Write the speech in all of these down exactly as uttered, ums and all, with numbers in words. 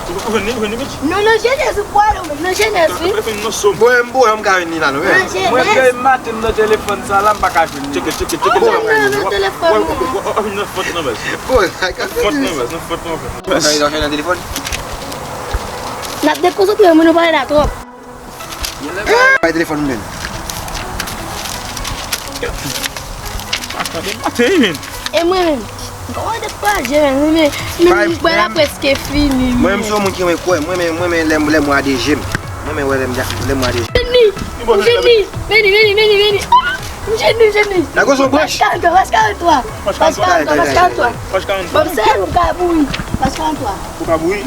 Ou jwenn li, ou jwenn li, Mitch? Non, nan Jenèz ou pwale ou menm, nan Jenèz, wi. Bon, m, bon, m ka jwenn li la, non, men. Nan Jenèz. Mwen, demen maten m nan telefòn sa la, m pa ka jwenn li. Tcheke, tcheke, tcheke. Bon, m ka jwenn li. Nan telefòn. W ap jwenn nan fòt nan baz. Bon, sa ka fòt nan baz, nan fòt nan baz. Sa jwenn nan telefòn. N ap dekonsantre, moun nou pale la twòp. Bay telefòn m jwenn. Atande, atande, men. E mwen menm, m pa wè dekouraje, men, men, men, men, mwen la prèske fini, mwen menm se yon moun ki renmen kwè, mwen menm, mwen menm lè, lè m wè a de je m. Mwen menm wè lè m, lè m wè a de je m. Vini, vini, vini, vini, vini, vini. M jwenn li, m jwenn li. Nèg yo se yon branch. Paj karant twa, paj karant twa. Paj karant twa, paj karant twa. Paj karant twa. Bon, se ou ka bouyi. Paj karant twa. Ou ka bouyi.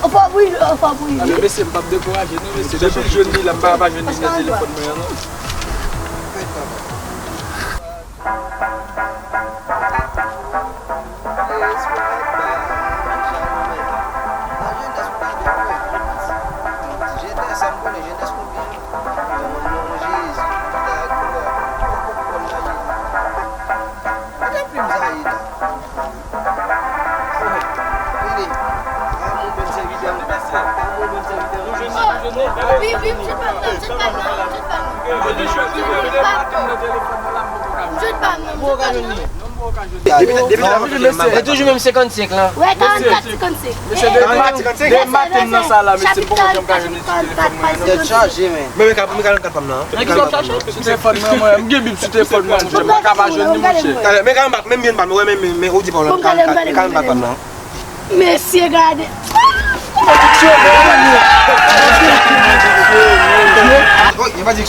Ou fò bouyi, ou fò bouyi. Ale, mesye, m p ap dekouraje, non, mesye. Depi l jwenn li la, m pa, pa jwenn li nan telefòn mwen an, non. E toujou menm senkannsenk lan. Wè, karannkat, senkannsenk. Mesye, demen, demen maten m nan sa la, mesye, m poko janm ka jwenn li sou telefòn mwen, non. Tèt chaje, men. Men, men, men karannkat pa m nan. Nan ki sa w chache? Sou telefòn mwen, mwen, m gen bib sou telefòn mwen, monchè, m pa ka pa jwenn li, monchè. Talè, men karannkat, menm byen pa m, wè, men, men, men, ou di pa w la, men karannkat, men karannkat pa m nan. Mesye, gade. Oh, gen pa di